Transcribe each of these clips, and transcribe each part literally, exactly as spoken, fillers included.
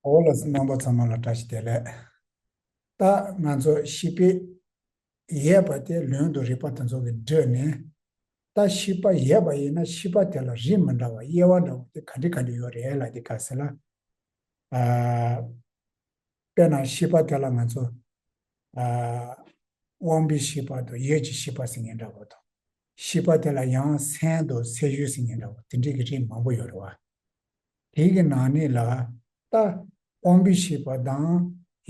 འོ་ལགས་སོ། རྣམ་པ་ཚང་མ་ལ་བཀྲ་ཤིས་བདེ་ལེགས། ད་ང་ཚོ་ཤེས་པས་ཡོད་པ་དེ་ལུང་དང་རིགས་པ་དེ་ཚོ་གིས་བསྒྲུབས་ནས། ད་ཤེས་པ་ཡོད་པ་ཡིན་ན་ཤེས་པ་དེ་ལ་རིགས་མི་འདྲ་བ་དབྱེ་བ་འདྲ་བ་དེ་ག་འདྲ་ག་འདྲ་ཡོད་རེད་ལབ་དུས་སྐབས་སུ་ལ། ཨ། དཔེར་ན་ཤེས་པ་དེ་ལ་ང་ཚོ། ཨ། དབང་པོའི་ཤེས་པ་དང་ཡུལ་གྱི་ཤེས་པ་ཟེར་མཁན་འདྲ་བོ་དང་། ཤེས་པ་དེ་ལ་ཡང་སེམས་དང་སེམས་བྱུང་ཟེར་མཁན་འདྲ་བོ་དེ་འདྲའི་གི་རིགས་མང་པོ་ཡོད་རེད་བ། དེའི་གི་ནང་ནས་ལ། ད་དབང་པོའི་ཤེས་པ་དང་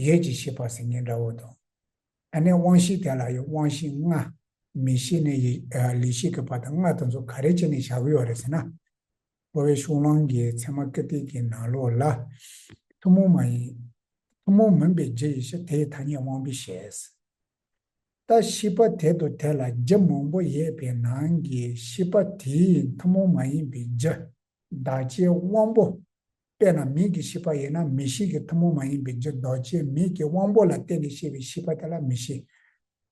ཡུལ་གྱི་ཤེས་པ་ཟེར་མཁན་འདྲ་བོ་དང་། ཨ་ནི་དབང་ཤེས་དེ་ལ་ཡང་དབང་ཤེས་ལྔ། མིག་ཤེས་ནས་ཡིད། ཨ། ལུས་ཤེས་ཀྱི་བར་དུ་ལྔ་དེ་ཚོ་ག་རེ་བྱས་ནས་བཞག་གི་ཡོད་རེད་ཟེར་ན། འཁོར་བའི་ཤུགས་ལམ་གྱི་ཚད་མ་ཀི་ཏི་གི་ནང་ལོགས་ལ། ཐུན་མོང་མ་ཡིན། ཐུན་མོང་མིན་པའི་རྒྱུ་ཡི་ཕྱིར་དེའི་ཐ་སྙད་དབང་པོའི་ཕྱིར། ད་ཤེས་པ་དེ་དང་དེ་ལ་རྒྱུ་མང་པོ་ཡོད་པའི་ནང་གི་ཤེས་པ་དེའི་ཐུན་མོང་མ་ཡིན་པའི་རྒྱུ། བདག་བྱའི་དབང་པོ། དཔེར་ན་མིག་གི་ཤེས་པ་ཡིན་ན་མིག་ཤེས་ཀྱི་ཐུན་མོང་མ་ཡིན་པའི་རྒྱུ་བདག་བྱའི་མིག་གི་དབང་པོ་ལ་བརྟེན་ནས་སྐྱེ་བའི་ཤེས་པ་དེ་ལ་མིག་ཤེས།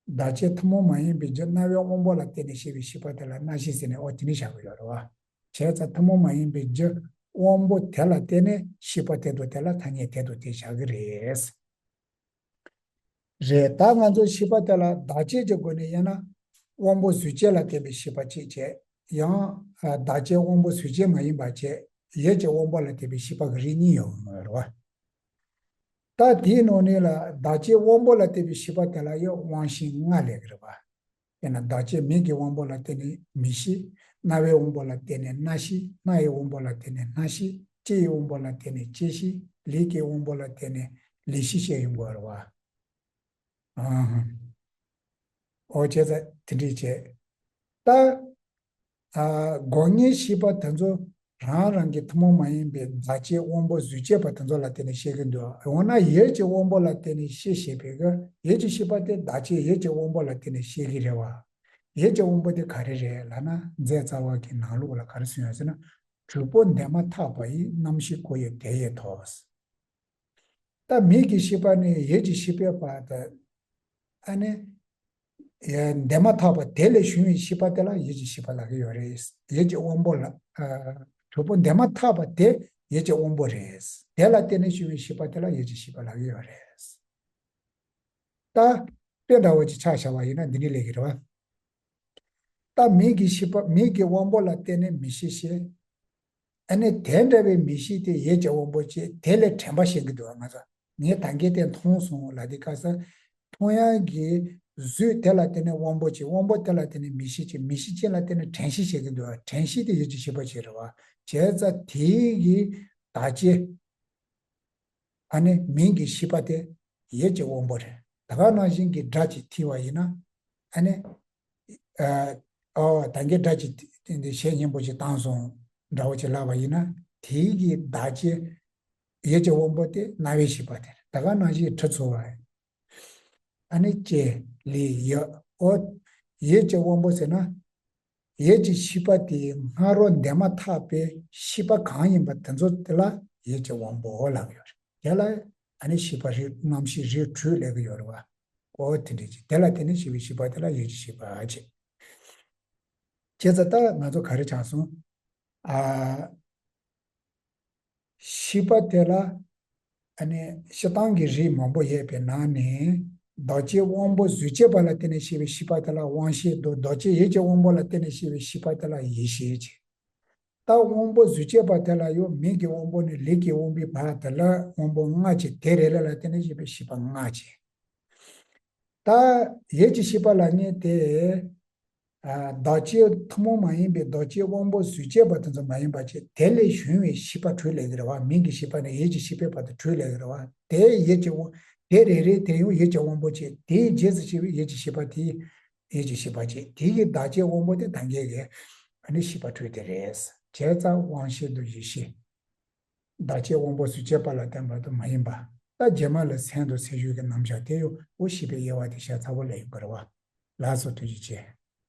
བདག་བྱའི་ཐུན་མོང་མ་ཡིན་པའི་རྒྱུ་རྣ་བའི་དབང་པོ་ལ་བརྟེན་ནས་སྐྱེ་བའི་ཤེས་པ་དེ་ལ་རྣ་ཤེས་ཟེར་ནས་འོ་དེ་ནས་བཞག་གི་ཡོད་རེད་བ། བྱས་ཙང་ཐུན་མོང་མ་ཡིན་པའི་རྒྱུ་དབང་པོ་དེ་ལ་བརྟེན་ནས་ཤེས་པ་དེ་དང་དེ་ལ་ཐ་སྙད་དེ་དང་དེ་བཞག་གི་རེད། རེད། ད་ང་ཚོ་ཤེས་པ་དེ་ལ་བདག་བྱེད་ཀྱི་སྒོ་ནས་དབྱེ་ན། དབང་པོ་གཟུགས་ཅན་ལ་བརྟེན་པའི་ཤེས་པ་གཅིག་བྱས། ཡང་བདག་བྱེད་དབང་པོ་གཟུགས་ཅན་མ་ཡིན་པ་བྱས། ཡུལ་གྱི་དབང་པོ་ལ་བརྟེན་པའི་ཤེས་པ་གི་རིགས་གཉིས་ཡོད་རེད་བ། ད་དེའི་ནང་ནས་ལ་བདག་བྱེད་དབང་པོ་ལ་བརྟེན་པའི་ཤེས་པ་དེ་ལ་ཡང་དབང་ཤེས་ལྔ་སླེབས་ཀྱི་རེད་བ། དཔེར་ན་བདག་བྱེད་མིག་གི་དབང་པོ་ལ་བརྟེན་ནས་མིག་ཤེས། རྣ་བའི་དབང་པོ་ལ་བརྟེན་ནས་རྣ་ཤེས། སྣ་ཡི་དབང་པོ་ལ་བརྟེན་ནས་སྣ་ཤེས། ལྕེ་ཡི་དབང་པོ་ལ་བརྟེན་ནས་ལྕེ་ཤེས། ལུས་ཀྱི་དབང་པོ་ལ་བརྟེན་ནས་ལུས་ཤེས་བྱས་ཡོང་དགོས་རེད་བ། ཨང་། འོ་བྱས་ཙང་དེ་འདྲས་བྱས། ད། ཨ། སྒོ་ལྔའི་ཤེས་པ་དེ་ཚོ་རང་རང་གི་ཐུན་མོང་མ་ཡིན་པའི་བདག་བྱེད་དབང་པོ་གཟུགས་ཅན་པ་དེ་ཚོ་ལ་བརྟེན་ནས་ཤེས་ཀྱི་འདུག་འོ་ན་ཡུལ་གྱི་དབང་པོ་ལ་བརྟེན་ནས་ཤེས་ཞེས་པའི་གི་ཡུལ་གྱི་ཤེས་པ་དེ་བདག་བྱེད་ཡུལ་གྱི་དབང་པོ་ལ་བརྟེན་ནས་ཤེས་ཀྱི་རེད་བ། ཡུལ་གྱི་དབང་པོ་དེ་ག་རེ་རེད་ལབ་ན་རྫས་རྩ་བ་གི་ནང་ལོགས་ལ་ག་རེ་གསུངས་ཡོད་ཟེར་ན། གྲུབ་པ་འདས་མ་ཐག་པ་ཡི། རྣམ་ཤེས་ཀུན་ཡོད་དེ་ཡི་དོ། ད་མིག་གི་ཤེས་པ་ནས་ཡིད་ཀྱི་ཤེས་པའི་བར་དུ། ཨ་ནི། ཡ། འདས་མ་ཐག་པ་དེ་ལས་བྱུང་བའི་ཤེས་པ་དེ་ལ་ཡིད་ཀྱི་ཤེས་པ་ལབ་ཀྱི་ཡོད་རེད། ཡིད་ཀྱི་དབང་པོ་ལ། ཨ། གྲུབ་པ་འདས་མ་ཐག་པ་དེ་ཡིད་ཀྱི་དབང་པོ་རེད། དེ་ལ་བརྟེན་ནས་བྱུང་བའི་ཤེས་པ་དེ་ལ་ཡིད་ཀྱི་ཤེས་པ་ལབ་ཀྱི་ཡོད་རེད། ད། དཔེ་འདྲ་བོ་ཅིག་ཆ་བཞག་པ་ཡིན་ན་འདི་འདྲ་སླེབས་ཀྱི་རེད་བ། ད་མིག་གི་ཤེས་པ། མིག་གི་དབང་པོ་ལ་བརྟེན་ནས་མིག་ཤེས་སྐྱེ། ཨ་ནི་དེ་འདྲ་བའི་མིག་ཤེས་དེ་ཡིད་ཀྱི་དབང་པོ་སྐྱེ། དེ་ལས་དྲན་པ་སྐྱེ་གི་འདུག་ང་ཚོ་ངས་ད་གིན་དེ་མཐོང་སོང་ལབ་དུས་སྐབས་སུ། མཐོང་ཡག་གི་གཟུགས་དེ་ལ་བརྟེན་ནས་དབང་པོ་སྐྱེ། དབང་པོ་དེ་ལ་བརྟེན་ནས་མིག་ཤེས་སྐྱེ། མིག་ཤེས་སྐྱེ་ལ་བརྟེན་ནས་དྲན་ཤེས་སྐྱེ་གི་འདུག་དྲན་ཤེས་དེ་ཡིད་ཀྱི་ཤེས་པ་ཅིག་རེད་བ། བྱས་ཙང་དེའི་གི་བདག་བྱེད། ཨ་ནི་མིག་གི་ཤེས་པ་དེ་ཡིད་ཀྱི་དབང་པོ་རེད། ད་ག་ནང་བཞིན་གྱི་སྒྲ་ཅིག་ཐོས་པ་ཡིན་ན། ཨ་ནི། ཨ། ཨོ། ད་གིན་སྒྲ་ཅིག་དེ་འདི་གཞས་སྙན་པོ་ཅིག་བཏང་སོང་འདྲ་བོ་ཅིག་ལབ་པ་ཡིན་ན། དེའི་གི་བདག་བྱེད་ཡིད་ཀྱི་དབང་པོ་དེ་རྣ་བའི་ཤེས་པ་དེ་རེད། ད་ག་ནང་བཞིན་དྲི་ཚོར་བ། ཨ་ནི་ལྕེ། ལུས། ཡིད། ཨོ། ཡིད་ཀྱི་དབང་པོ་ཟེར་ན། ཡིད་ཀྱི་ཤེས་པ་དེའི་སྔ་རོལ་འདས་མ་ཐག་པའི་ཤེས་པ་གང་ཡིན་པ་དེ་ཚོ་དེ་ལ་ཡིད་ཀྱི་དབང་པོ་ལབ་ཀྱི་ཡོད་རེད། དེ་ལ་ཨ་ནི་ཤེས་པ་རིགས། རྣམ་ཤེས་རིགས་དྲུག་སླེབས་ཀྱི་ཡོད་རེད་བ། ཨོ་དེ་འདྲ་ཅིག་དེ་ལ་བརྟེན་ནས་སྐྱེ་བའི་ཤེས་པ་དེ་ལ་ཡིད་ཀྱི་ཤེས་པ་བྱེད། བྱས་ཙང་ད་ང་ཚོ་ག་རེ་ཆགས་སོང་། ཨ། ཤེས་པ་དེ་ལ། ཨ་ནི་སྤྱིར་བཏང་གི་རིགས་མང་པོ་ཡོད་པའི་ནང་ནས། བདག་བྱེད་དབང་པོ་གཟུགས་ཅན་པ་ལ་བརྟེན་ནས་སྐྱེ་བའི་ཤེས་པ་དེ་ལ་དབང་ཤེས་དང་། བདག་བྱེད་ཡིད་ཀྱི་དབང་པོ་ལ་བརྟེན་ནས་སྐྱེ་བའི་ཤེས་པ་དེ་ལ་ཡིད་ཤེས་བྱེད། ད་དབང་པོ་གཟུགས་ཅན་པ་དེ་ལ་ཡང་མིག་གི་དབང་པོ་ནས་ལུས་ཀྱི་དབང་པོའི་བར་དེ་ལ་དབང་པོ་ལྔ་བྱས། དེ་རེ་རེ་ལ་བརྟེན་ནས་སྐྱེ་བའི་ཤེས་པ་ལྔ་བྱས། ད་ཡིད་ཀྱི་ཤེས་པ་ལབ་མཁན་དེ། ཨ། བདག་བྱེད་ཐུན་མོང་མ་ཡིན་པའི་བདག་བྱེད་དབང་པོ་གཟུགས་ཅན་པ་དེ་ཚོ་མ་ཡིན་པ་བྱས། དེ་ལས་བྱུང་བའི་ཤེས་པ་དྲུག་སླེབས་ཀྱི་རེད་བ། མིག་གི་ཤེས་པ་ནས་ཡིད་ཀྱི་ཤེས་པའི་བར་དུ་དྲུག་སླེབས་ཀྱི་རེད་བ། དེ་ཡིད་ཀྱི་དབང་། དེ་རེ་རེ་དེ་ཡང་ཡིད་ཀྱི་དབང་པོ་བྱས། དེའི་རྗེས་སུ་སྐྱེ་བའི་ཡིད་ཀྱི་ཤེས་པ་དེ། ཡིད་ཀྱི་ཤེས་པ་བྱས། དེ་ཡི་བདག་བྱེད་དབང་པོ་དེ་ད་གིན་གྱི་ཨ་ནི་ཤེས་པ་དྲུག་དེ་རེད། བྱས་ཙང་དབང་ཤེས་དང་ཡིད་ཤེས། བདག་བྱེད་དབང་པོ་གཟུགས་ཅན་པ་ལ་བརྟེན་པ་དང་མ་ཡིན་པ། ད་རྗེས་མ་ལ་སེམས་དང་སེམས་བྱུང་གི་རྣམ་གཞག་དེ་ཡང་འོ་ཤེས་པའི་དབྱེ་བ་དེ་བྱས་ཚར་བ་ལ་ཡོང་གི་རེད་བ། ལགས་སོ། ཐུགས་རྗེ་ཆེ།